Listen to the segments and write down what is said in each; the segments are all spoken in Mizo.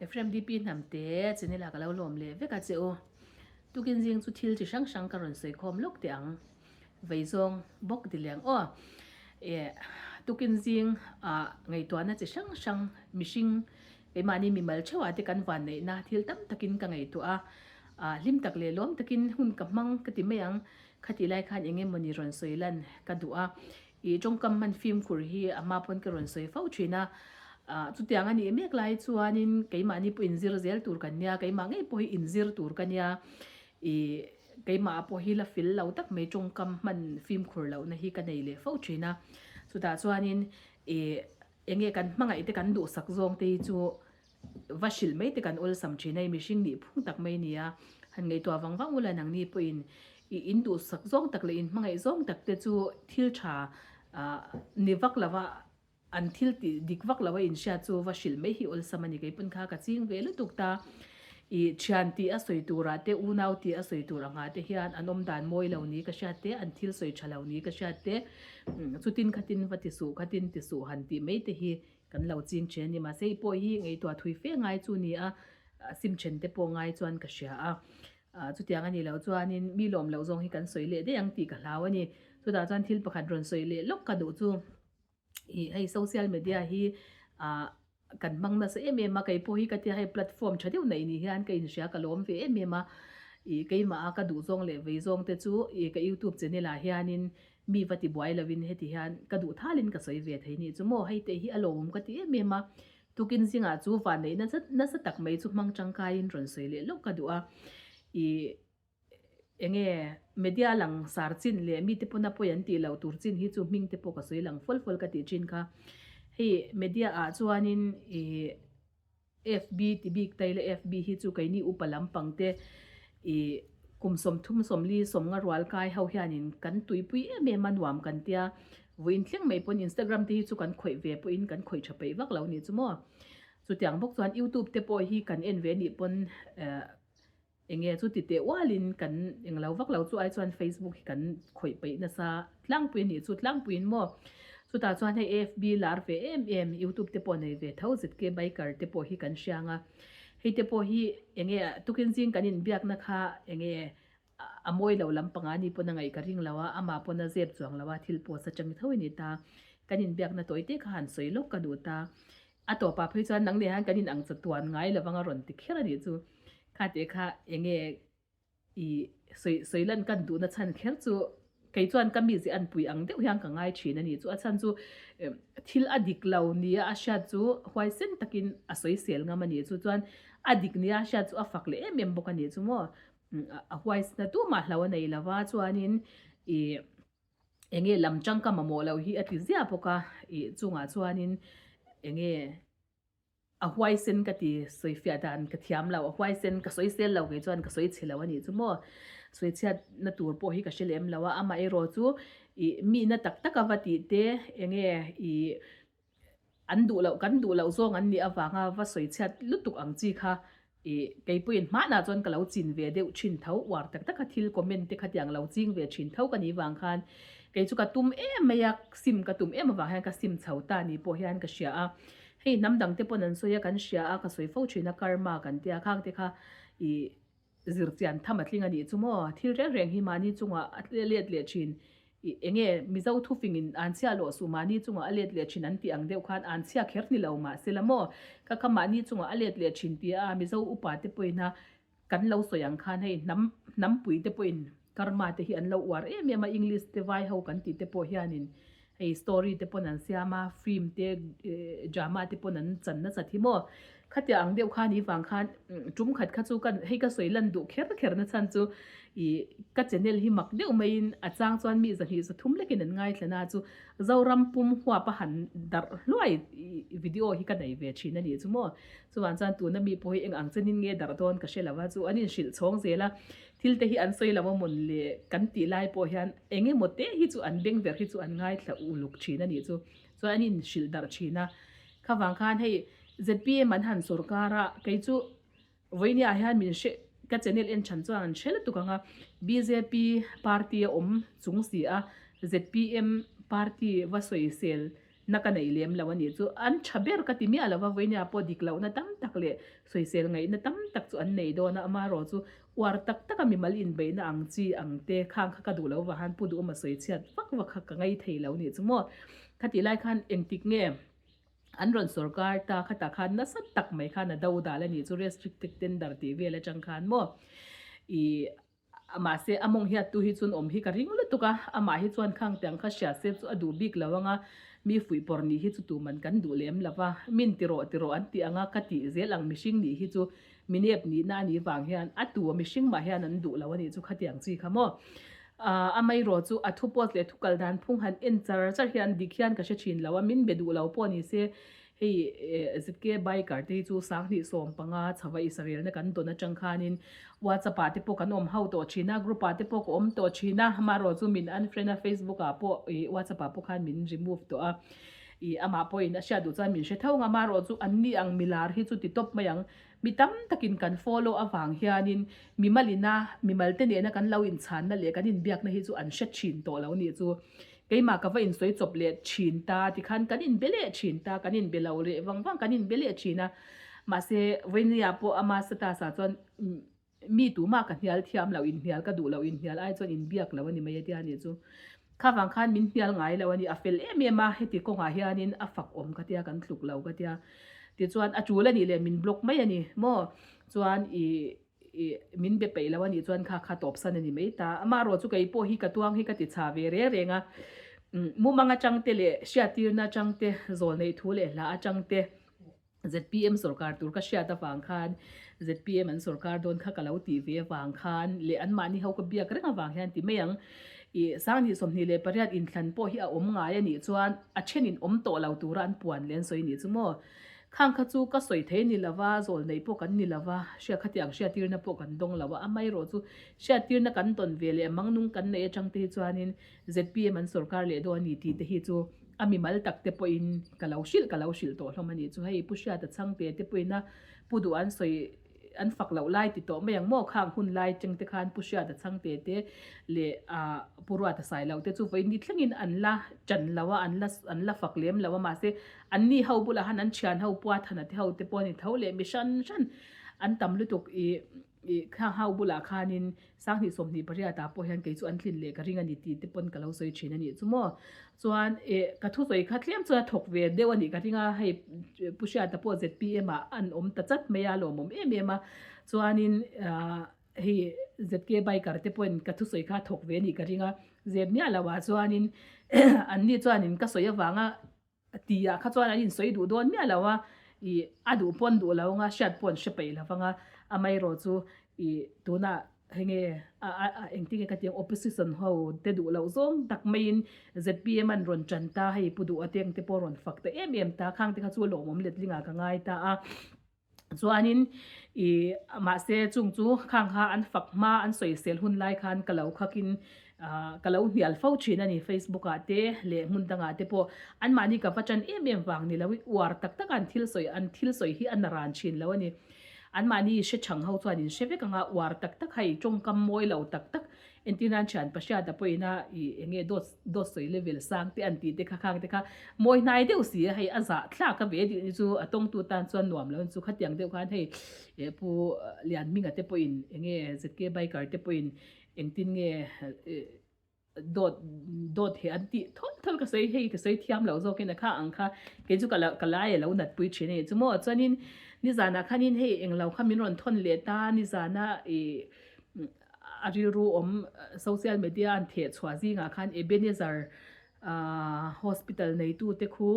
Ephraim DP Hnamte channel ah ka lo lawm leh vek a che u. Tukin zing chu thil chi hrang hrang ka rawn sawi khawm lawk teh ang. Vei zawng bawk ti leng aw. Eh tukin zing ah ngaihtuahna chi hrang hrang mihring keimahni mimal theuh ah te kan van neihna thil tam takin ka ngaihtuah a. Ah hlim tak leh lawm takin hun ka hmang ka ti mai ang. Khatih lai khan eng emawni rawn sawi lan ka duh a. I tawngkam hman fimkhur hi a hma pawn ka rawn sawi fo thin a, chutiang a nih mek lai chuanin keimahni pawh inzir zel tur kan nia, keimah ngei pawh hi inzir tur ka nia, i keimah pawh hi la fil lo tak mai tawngkam hman fimkhur lohna hi ka nei leh fo thin a, chutah chuanin i enge kan hmangaih te kan duhsak zawng te hi chu va hrilh mai te kan awlsam thin a, i mihring nih phung tak mai nia, han ngaihtuah vang vang ula nangni pawhin i in duhsak zawng tak leh in hmangaih zawng tak te chu thil tha ah ni vak lova an thil tih dik vak lova inhriat chu va hrilh mai hi awlsam a ni, kei pawn kha ka ching ve lutuk ta, i thian tih a sawi turah te unau tih a sawi tur angah te hian an awm dan mawi lo ni ka hriat te an thil sawi tha lo ni ka hriat te chutin khatin va ti suh khatin ti suh han tih mai te hi Kan lo ching thin a ni. Mahse i pawh hi ngaihtuah thui fe ngai chu ni a, sim then te pawh ngai chuan ka hria a. Chutiang a nih loh chuanin mi lawm loh zawng hi kan sawi leh daih ang tih ka hlau a ni. Chutah chuan thil pakhat rawn sawi leh lawk ka duh chu ih hei social media hi ah kan hmang nasa em em a, kei pawh hi ka tia hei platform tha deuh neih ni hian ka inhria ka lawm ve em em a. Ih keimah a ka duh zawng leh vei zawng te chu ih ka youtube channel ah hianin Mi va ti buai lovin heti hian ka duh thalin ka sawi ve thei nih chu maw, hei teh hi a lawmawm ka ti em em a, tukin zingah chu vanneih nasa nasa tak mai chu hmang tangkaiin rawn sawi leh lawk ka duh a, ih enge media lang sar chin leh mite pawna pawi an tih loh tur chin hi chu hming te pawh ka sawi lang fawlh fawlh ka tih thin kha, hei media ah chuanin ih. FB ti bik ta ila FB hi chu keini upa lampang te ih kum 30 40 sawmnga rual kai ho hianin kan tuipui em em a nuam kan tia vawiin thleng mai pawn Instagram te hi chu kan khawih ve pawhin kan khawih tha peih vak lo nih chu maw chutiang bawk chuan YouTube te pawh hi kan en ve nih pawn eh Enge chu ti teh ualin kan englo vak lo chu ai chuan Facebook hi kan khawih peih nasa tlangpui a nih chu tlangpuiin maw chutah chuan hei AFB lar ve em em YouTube te pawh nei ve tho ZK biker te pawh hi kan hriang a hei te pawh hi enge tukin zing kan inbiakna kha enge a mawi lo lampang a ni pawn a ngaih ka ring lo a amah pawn a zep chuang lo a thil post atang tho a ni ta kan inbiakna tawi te kha han sawi lawk ka duh ta. A tawpah phei chuan nang nen hian kan inang chatuan ngai lo vang a rawn ti kher a nih chu. Kha teh kha eng nge i sawi sawi lan kan duhna chhan kher chu kei chuan ka mi zia an pui ang deuh hian ka ngai thin a nih chu. A chhan chu thil a dik lo nia a hriat chu huaisen takin a sawi sel ngam a nih chu. Chuan a dik nia a hriat chu a fak leh em em bawk a nih chu maw. A huaisna tumah hlo a nei lo va chuanin i. Enge lam chang ka mamawh loh hi a ti ziah bawk a, ih chungah chuanin enge a huaisen ka ti sawifiah dan ka thiam lo, a huaisen ka sawi sel lo kei chuan ka sawi chhe lo a nih chu maw, sawi chhiat na tur pawh hi ka hre lem lo a, amaherawh chu ih mi na tak tak a va tih te enge ih An duh loh, kan duh loh zawng an nih avanga va sawi chhiat lutuk ang chi kha ih keipuiin hmanah chuan ka lo chin ve deuh thin tho, uar tak taka thil comment te khatiang lo ching ve thin tho ka nih vang khan kei chu ka tum em mai a, sim ka tum em avang hian ka sim chho ta ni pawh hian ka hria a. Hei hnam dang te pawn an sawi a, kan hria a, ka sawi fo thin a, karma kan tia khang te kha ih Zirchian tham a tling a nih chu maw? Thil reng reng hi mahni chungah a let leh thin. I enge Mizo thufingin an chhia lawh suh mahni chungah a let leh thin an tih ang deuh khan an chhia kher ni lo mahse la maw? Ka kha mahni chungah a let leh thin tia a Mizo upa te pawhin a kan lo sawi ang khan hei hnam hnampui te pawhin karma te hi an lo uar em em a English te vai ho kan tih te pawh hianin Hei story te pawn an siam a, film te drama te pawn an chan nasat hi maw. Khatia ang deuh khan i vang khan tum khat kha chu ka hei ka sawi lan duh kher kher na chhan chu ih ka channel hi mak deuh maiin a chang chuan mi zahnih zathum lekin an ngaithla na chu Zoram pum huap a han darh hluai video hi ka nei ve thin a nih chu maw. Chuvang chuan tuna mi pawh hi eng ang chenin nge darh dawn ka hre lo a chu an inhrilh chhawng zel a. Thil te hi an sawi lo a mawn le kan tih lai pawh hian eng emaw te hi chu an beng ver hi chu an ngaithla uluk thin a nih chu. Chuan an inhrilh darh thin a. Khavang khan hei zpm an han sawrkar a, kei chu vawinia hian min hre ka channel en chhan chuan an hre lutuk ang a, bjp party a awm chung si a, zpm party va sawisel. na ka nei lem lo a nih chu. An tha ber ka ti miah lo va, vawinia pawh dik lohna tam tak leh sawisel ngaihna tam tak chu an nei dawn a, amaherawh chu uar tak taka mimal inbeihna ang chi ang te khang kha ka duh lo vang khan Pu Duhawma sawi chhiat vak vak kha ka ngai thei lo nih chu maw. Khatih lai khan engtik nge an rawn sawrkar ta khatah khan nasa tak mai khan a do dal a nih chu restricted tender tih vel atang khan maw ih Mahse, a mawng hiattu hi chuan awm hi ka ring lutuk a, amah hi chuan khang tiang kha hria se chu a duh bik lo ang a, mi fuih pawr nih hi chu tuman kan duh lem lo va, min ti rawh ti rawh an tih ang a, ka tih zel ang mihring nih hi chu mi nep nihna a nih vang hian a tu a mihring mah hian an duh lo a nih chu khatiang chi kha maw. Amaherawh chu a thu post leh thu kal dan phung han en char char hian dik hian ka hre thin lo a, min be duh lo pawh ni se Hei ZK Biker te hi chu 2015 chhava Israel-na kan dawn atang khanin WhatsApp ah te pawh kan awm ho tawh thin a, group ah te pawh ka awm tawh thin a, amaherawh chu min unfriend a, Facebook ah pawh ih WhatsApp ah pawh khan min remove tawh a, ih amah pawhin a hriat duh chuan min hre tho ang, amaherawh chu anni ang milar hi chu ti tawp mai ang, mi tam takin kan follow avang hianin mimalina mimalte nena kan lo inchhanna leh kan inbiakna hi chu an hre thin tawh lo nih chu. Keimah ka va insawi chawp leh thin ta tikhan kan inbe leh thin ta, kan inbe lo leh vang vang kan inbe leh thin a. Mahse, Vawinia pawh ama status ah chuan mi tumah ka hnial thiam lo, inhnial ka duh lo, inhnial ai chuan inbiak lo a ni mai a tia nih chu. Kha vang khan min hnial ngai lo a ni, a fel em em a, heti kawngah hianin a fak awm ka tia, kan tluk lo ka tia. Tichuan a tul a nih leh min block mai a ni maw? Chuan ih. I min be peih lo a nih chuan kha kha tawp san a ni mai ta. Amaherawh chu kei pawh hi ka tuang hi ka ti chha ve reng reng a. Mumang atang te leh hriattirna atang te, zawl neih thu leh hla atang te zpm sawrkar tur ka hriat avang khan zpm an sawrkar dawn kha ka lo tih ve avang khan leh anmahni ho ka biak reng avang hian ti mai ang. I 2028 inthlan pawh hi a awm ngai a nih chuan a thenin awm tawh lo tura an puan leh an sawi nih chu maw. Khang kha chu ka sawi thei ni lova, zawl neih pawh kan ni lova, hria khatiang hriattirna pawh kan dawng lo a, amaherawh chu hriattirna kan dawn ve leh mangnung kan neih atang te hi chuanin zpm an sawrkar leh dawn a ni tih te hi chu a mimal tak te pawhin ka lo hrilh ka lo hrilh tawh hlawm a nih chu. Hei Pu Hriata Chhangte te pawhin a Pu Duh an sawi An fak loh lai ti tawh mai ang maw? Khang hun lai cheng te khan Pu Hriata Chhangte te leh Pu Ruata Sailo te chu vawiin ni thlengin an la chan lo a, an la an la fak lem lo a, mahse anni ho bulah han an thian ho Pua Thana te ho te pawh a ni tho leh mi hran hran an tam lutuk i i khang ho bulah khanin 2028 ah pawh hian kei chu an tlin leh ka ring a ni tih te pawn ka lo sawi thin a nih chu maw. Chuan eh ka thusawi kha tlem chuan a thawk ve deuh a nih ka ring a, hei Pu Hriata pawh zpm ah an awm ta chat mai a, a lawmawm em em a. Chuanin ah hei ZK biker te pawhin ka thusawi kha a thawk ve a nih ka ring a, zep miah lo ah chuanin anni chuanin ka sawi avanga Tihah kha chuan an insawi duh dawn miah lo a, ih a duh pawn duh lo anga hriat pawh an hre peih lo vang a, amaherawh chu ih tunah hei nge a a engtin nge ka tih ang opposition ho te duh loh zawng tak maiin zpm an rawn tan ta hei pu duh ateng te pawh rawn fak ta em em ta khang te kha chu lawmawm letling ah ka ngai ta a. Chuanin ih mahse chung chu khang kha an fak hma an sawisel hun lai khan ka lo khakin ah ka lo hnial fo thin a ni Facebook ah te leh hmun dangah te pawh anmahni ka va tan em em vang ni loin uar tak tak a an thil sawi an thil sawi hi a na ran thin lo a ni. Anmahni hre chhang ho chuan in hre vek ang a uar tak tak hei tawngkam mawi lo tak tak Entir nan thian Pahriata pawhin a ih eng nge dawt dawt sawi level sang te an tih te kha khang te kha mawi hnai deuh si a hei a zah thlak a ve dih ni chu a tawngtu tan chuan nuam lo chu khatiang deuh khan hei eh pu Lianhminga te pawhin eng nge ZK biker te pawhin engtin nge eh dawt dawt he an tih thawl thawl ka sawi hei ka sawi thiam loh zawkin a kha ang kha kei chu ka lo ka lai a lo nat pui thin a ni chu maw chuanin nizanah khanin hei englo kha min rawn thawn leh ta nizana ih A rilru awm social media an theh chhuah zingah khan Ebenezer hospital neitute khu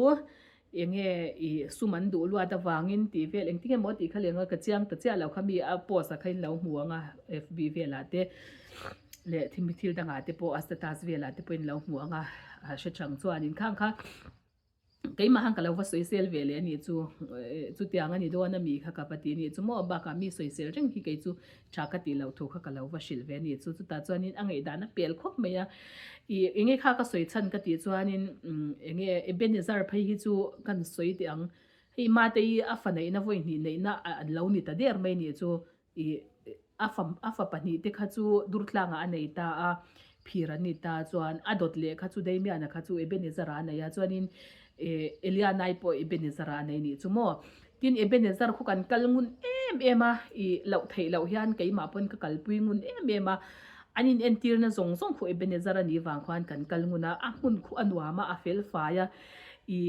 eng nge ih sum an duh luat avangin tih vel engtin emaw tih kha leh ka chiang ta chiah lo kha mi a post ah kha in lo hmu ang a fb velah te leh thil dangah te pawh a status velah te pawh in lo hmu ang a hre chang chuanin khang kha. Keimah han ka lo va sawisel ve leh a nih chu, chutiang a ni dawn a mi kha ka va ti a nih chu maw, bakah mi sawisel reng hi kei chu tha ka tih loh thu kha ka lo va hrilh ve a nih chu, chutah chuanin a ngaihdan a pel khawp mai a, ih enge kha ka sawi chhan ka tih chuanin enge Ebenezer phei hi chu kan sawi teh ang, hei Mate i a fa neihna vawi hnih neihna an lo ni ta der mai a nih chu, Ih a fa a fa pahnihte kha chu Durtlangah a nei ta a, phir an ni ta chuan a dawt leh kha chu Damian-a kha chu Ebenezer-a a nei a, chuanin Elianai pawh Ebenezer-ah a nei nih chu maw. Tin, Ebenezer khu kan kal ngun em em a, i loh theih loh hian keimah pawn ka kalpui ngun em em a, an inentirna zawng zawng khu Ebenezer a nih vang khuan kan kal ngun a, a hmun khu a nuam a, a fel fai a, i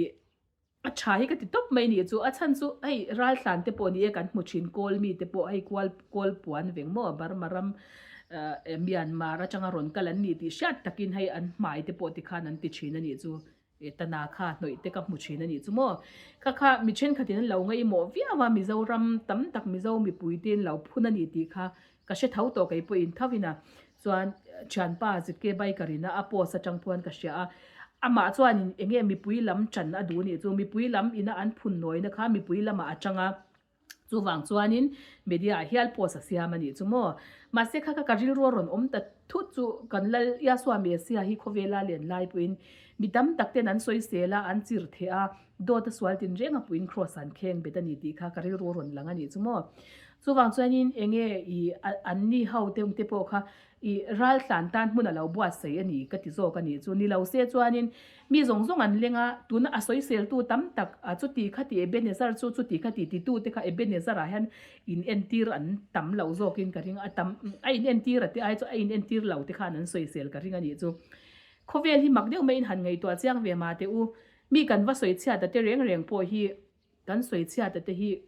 a tha hi ka ti tawp mai nih chu, a chhan chu hei raltlan te pawh ni e kan hmu thin kawl mi te pawh hei kual kawl puan veng maw Burma ram Myanmar atanga rawn kal an nih tih hriat takin hei an hmai te pawh tikhan an ti thin a nih chu. Tana kha hnawih te ka hmu thin a nih chu maw. Kha kha mi thenkhatin an lo ngaihmawh viau a, Mizoram tam tak Mizo mipui te an lo phun a ni tih kha ka hre tho tawh kei pawhin tho in a. Chuan thianpa ZK Biker in a a post atang pawh an ka hria a, amah chuanin eng nge mipui lam tan a duh a nih chu, mipui lam ina an phun nawina kha mipui lamah a tang a. Chuvang chuanin media ah hial post a siam a nih chu maw. Mahse kha kha ka rilru a rawn awm ta thut chu kan lal Yahshua Messiah hi khawvela len lai pawhin mi tam tak ten an sawisel a, an chir theh a, dawt a sual tin reng a puiin cross an kheng bet a ni tih kha ka rilru a rawn lang a nih chu maw. Chuvang chuanin enge i an ni ho te te pawh kha I raltlan tan hmun a lo buatsaih a ni ka ti zawk a nih chu. Ni lo se chuanin mi zawng zawng an leng a, tuna a sawiseltu tam tak a chuti khati Ebenezer chu chuti khati titute kha Ebenezer ah hian in entir an tam lo zawkin ka ring a, tam a in entir a te ai chu a in entir lo te khan an sawisel ka ring a nih chu. Khawvel hi mak deuh maiin han ngaihtuah chiang ve mah teh u, mi kan va sawichhiat a te reng reng pawh hi kan sawichhiat a te hi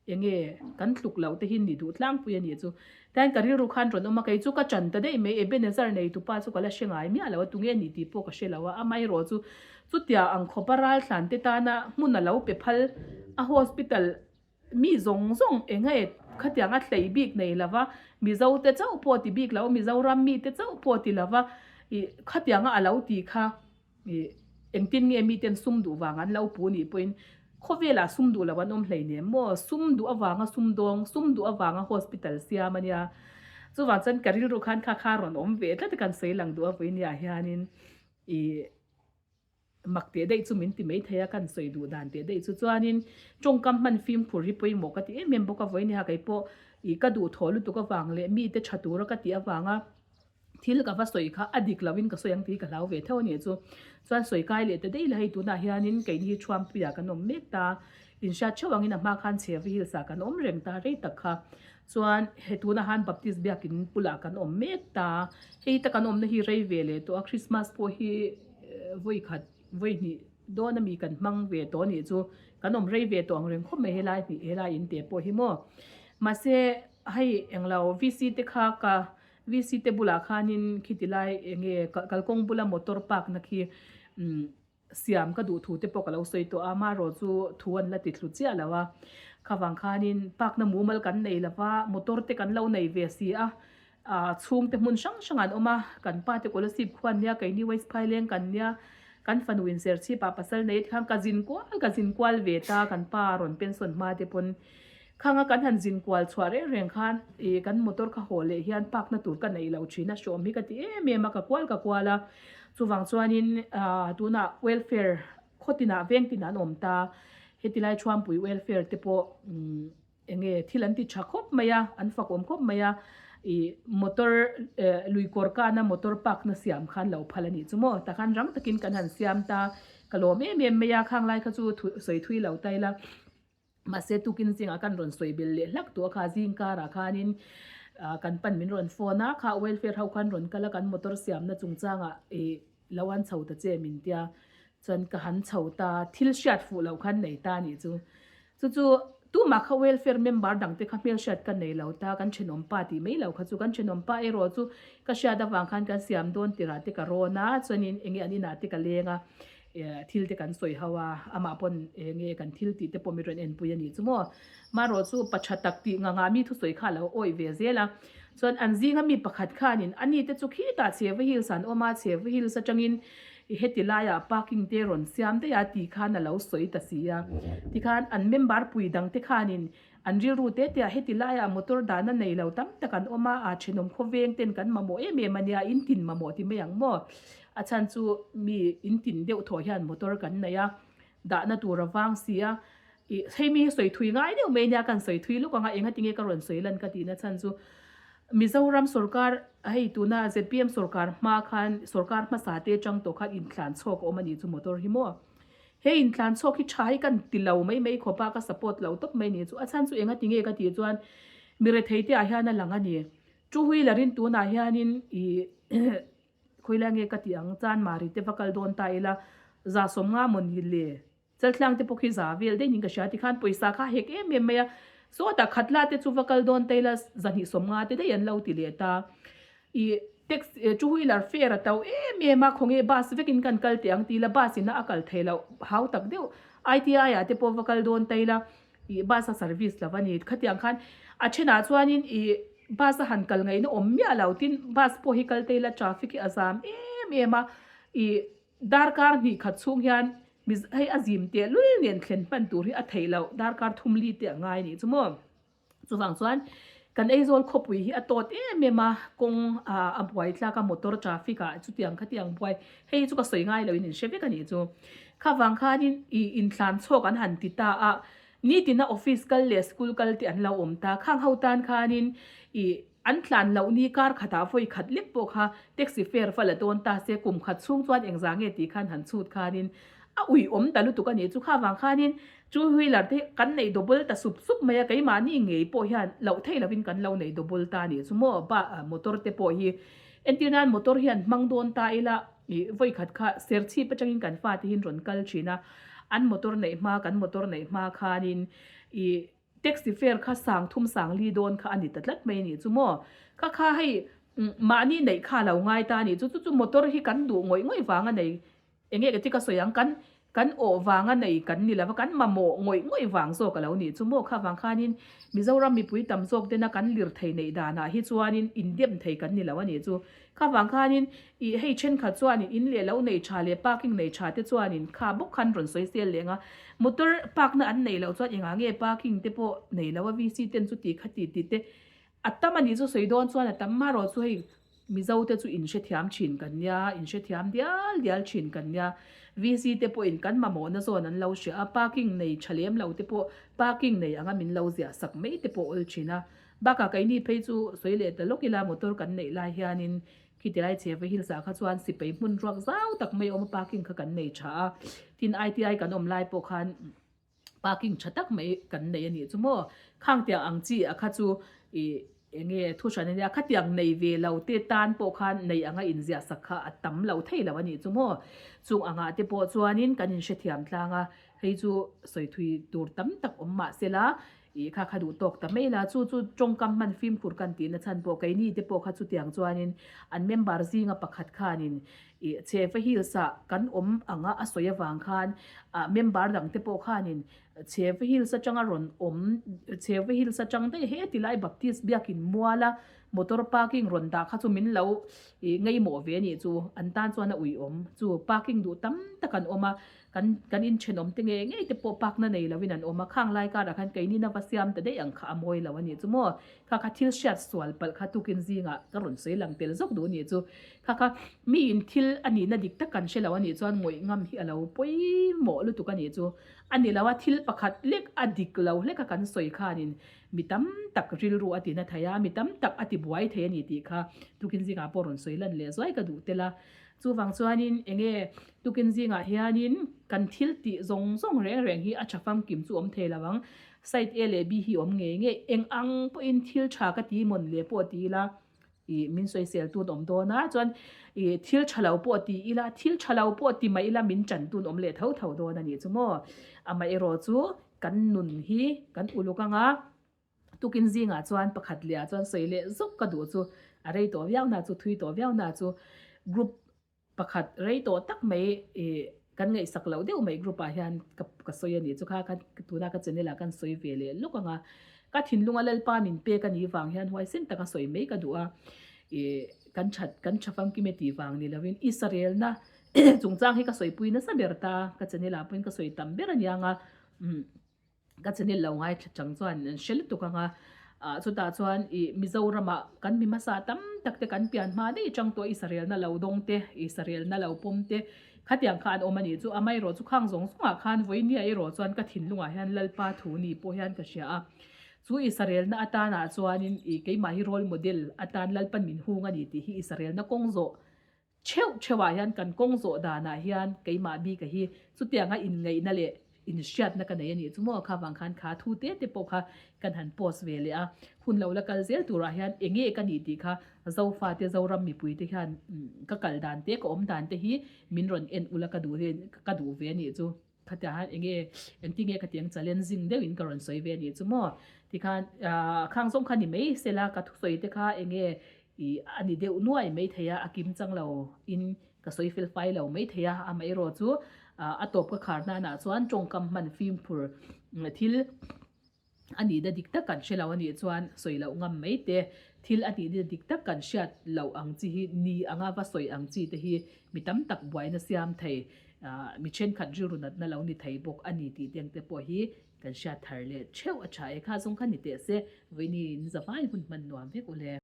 Enge kan tluk loh te hi ni duh tlangpui a nih chu. Tihian ka rilru khan rawn awm a, kei chu ka ṭan ta daih mai, Ebenezer nei tupa chu ka la hre ngai miah lo a, tunge ni tih pawh ka hre lo a, amaherawh chu chutia ang khawpa ralthlan te tana hmun a lo pe phal a hospital mi zawng zawng enge khatianga hlei bik nei lova Mizo te chauh pawh ti bik lo, Mizoram mi te chauh pawh ti lova ih khatianga a lo ti kha. Ih, engtin nge miten sum duh vang an lo pu nih pawhin khawvelah sum duh lo an awm hleinem maw? Sum duh avanga sum dawng, sum duh avanga hospital siam a nia. Chuvang chuan ka rilru khan kha kha rawn awm ve tlat a kan sawi lang duh a vawinia hianin ih mak teh daih chu min ti mai thei a, kan sawi duh dan teh daih chu. Chuanin tawngkam hman fimkhur hi pawimawh ka ti em em bawk a, vawinia kei pawh ih ka duhthawh lutuk avang leh mite tha tura ka tih avanga Thil ka va sawi kha a dik loin ka sawi ang tih ka hlau ve theuh a nih chu. Chuan sawi kai leh ta daih la hei tunah hianin keini hi Thuampuiah kan awm mek ta. Inhriat theuh angin a hma khan Chhevi Hills ah kan awm reng ta rei tak kha. Chuan he tunah han Baptist biakin bulah kan awm mek ta. Hei ta kan awmna hi rei ve leh tawh a, Christmas pawh hi vawi khat vawi hnih dawn ami kan hmang ve tawh a nih chu. Kan awm rei ve tawh ang reng khawp mai helai hnih helai in te pawh hi maw. Mahse hei englo VC te kha ka VC te bulah khanin khiti lai enge kalkawng bula motor park na khi umm siam ka duh thu te pawh ka lo sawi tawh a, amaherawh chu thu an la ti thlu chiah lo a, khavang khanin park na mumal kan nei lo va, motor te kan lo nei ve si a, ah chhungte hmun hrang hrang an awm a, kan pa te Kolasib khua an nia, keini West Phaileng kan nia, kan fanu in Serchhip ah pasal nei a tikhan ka zin kual ka zin kual ve ta, kan pa rawn pension hma te pawn. Khanga kan han zin kual chhuah reng reng khan ih kan motor kha haw leh hian park na tur ka neih loh thin a, hrawm hi ka ti em em a, ka kual ka kual a. Chuvang chuanin ah tunah welfare khaw tinah veng tinah an awm ta, heti lai Thuampui welfare te pawh umm eng nge thil an ti tha khawp mai a, an fak awm khawp mai a, ih motor eh lui kawr kana motor park na siam khan lo phal a nih chu maw, takhan rang takin kan han siam ta, ka lawm em em mai a, khang lai kha chu sawi thui lo ta ila. Mahse tukin zingah kan rawn sawi bel leh hlak tawh a kha zing karah khanin kan pan min rawn phone a, kha welfare ho khan rawn kal a kan motor siamna chungchangah ih lo an chho ta che min tia chuan ka han chho ta thil hriat fuh loh khan nei ta anih chu. Chu chu tumah kha welfare member dang te kha hmelhriat ka nei lo ta kan thenawm pa tih mai lo kha chu kan thenawm pa erawh chu ka hriat avang khan kan siam dawn tirah te ka rawn a chuanin enge an inah te ka leng a. Thil te kan sawi ho a, amah pawn eng nge kan thil tih te pawh mi rawn enpui a nih chu maw. Marawh chu pa tha tak tih ngangah mi thusawi kha a lo awih ve zel a. Chuan an zinga mi pakhat khanin a ni te chu khitah Chheva Hills an awm a, Chheva Hills atangin heti laiah parking te rawn siam daih a tih khan a lo sawi ta si a. Tikhan an member pui dang te khanin an rilru te te ah heti laiah motor dahna nei lo tam tak an awm a, aa thenawm khawveng ten kan mamawh em em a nia, in tin mamawh ti mai ang maw? A chhan chu mi in tin deuh thawh hian motor kan nei a, dahna tur a vang si a, ih hei mi hi sawi thui ngai deuh mai nia kan sawi thui lawk ang a, engati nge ka rawn sawi lan ka tihna chhan chu Mizoram sorkar hei tuna zpm sorkar hma khan sorkar hmasa te atang tawh khan inthlan chhawk a awm a nih chu motor hi maw? He intlan chhawk hi tha hi kan ti lo mai mai khawp a, ka support lo tawp mai ni chu. A chhan chu enga ti nge ka tih chuan mi rethei te ah hian a lang a ni. Two wheeler in tunah hianin ih khawilai nge ka tih ang Chanmari te va kal dawn ta ila 150 mawni le Chaltlang te pawh khi za vel daih niin ka hria tikhan pawisa kha hek em em mai a, sawtah khatla te chu va kal dawn ta ila 250 te daih an lo ti leh ta. Ih taxi two wheeler fare a to em em a, khawnge bus vekin kan kal teh ang ti ila bus in a kal thei loh hau tak deuh ITI ah te pawh va kal dawn ta ila ih bus a service lo a ni. Khatiang khan a thenah chuanin ih bus a han kal ngaihna awm miah lo tin bus pawh hi kal ta ila traffic hi a zam em em a ih Darkar hnih khat chhung hian Miz hei a zim teh lul nen thlen hman tur hi a theih loh, darkar thum li te a ngai a nih chu maw. Chuvang chuan kan Aizawl khawpui hi a tawt em em a, kawng a buai tlak a, motor traffic ah chutiang khatiang buai hei hi chu ka sawi ngai loin in hre vek a nih chu. Khavang khanin ih inthlan chhawk an han ti ta a, nitina office kal leh school kal te an lo awm ta, khang ho tan khanin ih An tlan loh ni kar khatah vawi khat lek pawh kha taxi fare va la dawn ta se kum khat chhung chuan engzah nge tih khan han chhut khanin a ui awm ta lutuk a nih chu. Kha vang khanin two wheeler te kan neih double ta sup sup mai a, keimahni ngei pawh hian loh theih lovin kan lo nei double ta a nih chu maw. Ba motor te pawh hi entir nan motor hian hmang dawn ta ila ih vawi khat kha serchhip atangin kan fate hian rawn kal thin a, an motor neih hma kan motor neih hma khanin ih Taxi fare kha 3000 4000 dawn kha a ni ta tlat mai a nih chu maw? Kha kha hei mahni neih kha a lo ngai ta a nih chu, chu chu motor hi kan duh ngawih ngawih vang a nei, eng nge ka ti ka sawi ang, kan kan awh vang a nei kan ni lova, kan mamawh ngawih ngawih vang zawk a lo nih chu maw? Kha vang khanin Mizoram mipui tam zawk tena kan lirthei neih danah hi chuanin indem thei kan ni lo a nih chu. Kha vang khanin ih hei thenkhat chuanin in leh lo nei tha leh parking nei tha te chuanin kha bawk khan rawn sawi sel leng a, motor park na an neih loh chuan engah nge parking te pawh nei lo a VC ten chu ti kha ti ti te a tam a nih chu sawi dawn chuan a tam marawh chu hei Mizo te chu in hrethiam thin kan nia, in hrethiam dial dial thin kan nia, VC te pawhin kan mamawhna zawn an lo hria a, parking nei tha lem lo te pawh parking nei anga min lo ziah sak mai te pawh awl thin a. Bakah keini phei chu sawi leh ta lawk ila motor kan neih lai hianin khiti lai Cheva Hills ah kha chuan sipai hmun ruak zau tak mai a awm a parking kha kan nei tha a, tin ITI kan awm lai pawh khan parking tha tak mai kan nei a nih chu maw. Khang tiang ang chi ah kha chu ih eng nge thu hran a nia khatiang nei ve lo te tan pawh khan nei anga inziah sak kha a tam lo thei lo a nih chu maw. Chung angah te pawh chuanin kan inhrethiam tlang a, hei chu sawi thui tur tam tak awm mah sela Ih kha kha duh tawk ta mai la, chu chu tawngkam hman fimkhur kan tihna chhan pawh keini te pawh kha chutiang chuanin an member zinga pakhat khanin ih Cheva Hills ah kan awm anga a sawi avang khan ah member dang te pawh khanin Cheva Hills atanga rawn awm Cheva Hills atang daih he tilai Baptist biakin muala motor parking rawn dah kha chu min lo ih ngaimawh ve a nih chu an tan chuan a uiawm chu parking duh tam tak an awm a. Kan kan inthenawm te ngei ngei te pawh pakna nei loin an awm a, khang lai karah khan keini na va siam ta daih ang kha a mawi lo a nih chu maw? Kha kha thil hriat sual palh kha tukin zingah ka rawn sawi lang tel zawk duh a nih chu. Kha kha miin thil a nihna dik tak kan hre lo a nih chuan ngawih ngam hi a lo pawimawh lutuk a nih chu. A ni lo a, thil pakhat lek a dik lo hlek a kan sawi khanin mi tam tak rilru a tina thei a, mi tam tak a ti buai thei a ni tih kha tukin zingah pawh rawn sawi lan leh zuai ka duh tel a. Chuvang chuanin enge tukin zingah hianin kan thil tih zawng zawng reng reng hi a tha famkim chu awm thei lo ang. Side A leh B hi awm ngei ngei. Eng ang pawhin thil tha ka ti mawn le pawh ti ila ih min sawisel tun awm dawn a, chuan ih thil tha lo pawh ti ila thil tha lo pawh ti mai ila min tan tun awm leh tho tho dawn a nih chu maw. Amaherawh chu kan nun hi kan uluk anga. Tukin zingah chuan pakhat lehah chuan sawi leh zawk ka duh chu a rei tawh viau na chu thui tawh viau na chu group pakhat rei tawh tak mai ih kan ngaihsak loh deuh mai group ah hian ka ka sawi a nih chu kha kha tuna ka channel ah kan sawi ve leh lawk ang a ka thinlunga Lalpa min pek a nih vang hian huaisen taka sawi mai ka duh a ih kan that kan tha famkim e tih vang ni lovin Israel na chungchang hi ka sawipui nasa ber ta ka channel ah pawhin ka sawi tam ber a niang a umm. Ka channel lo ngaithla chang chuan an hre lutuk ang a, ah chutah chuan ih Mizoramah kan mi hmasa tam tak te kan pian hma daih atang tawh Israel na lo dawng te, Israel na lo pawm te khatiang kha an awm a nih chu. Amaherawh chu khang zawng zawngah khan vawinia erawh chuan ka thinlungah hian Lalpa thu ni pawh hian ka hria a, chu Israel na atanah chuanin ih keimah hi role model atan Lalpan min hung a ni tih hi Israel na kawng zawh. Theuh theuhah hian kan kawng zawh danah hian keimah bika hi chutianga inngaihna leh inhriatna ka nei a nih chu maw? Kha vang khan kha thu te te pawh kha kan han post ve leh a, hun lo la kal zel turah hian eng nge ka nih tih kha Zofate Zoram mipuite hian ka kal dan te ka awm dan te hi min rawn en ula ka duh ka duh ve a nih chu. Khatiang hian eng nge engtin nge ka ti ang challenging deuhin ka rawn sawi ve a nih chu maw? Tikhan khang zawng kha ni mai sela ka thusawi te kha eng nge ih a ni deuh nuai mai thei a, a kim chang lo in ka sawi fel fai lo mai thei a, amaherawh chu a tawp ka khar hnanah chuan tawngkam hman fimkhur thil a nihna dik tak kan hre lo a nih chuan sawi loh ngam mai te, thil a nihna dik tak kan hriat loh ang chi hi ni anga va sawi ang chi te hi mi tam tak buaina siam thei, mi thenkhat rilru natna lo ni thei bawk a ni tih te ang te pawh hi kan hriat thar leh theuh a tha e. Kha zawng kha ni teh se, vawiin hi in zavai hun hman nuam vek u le.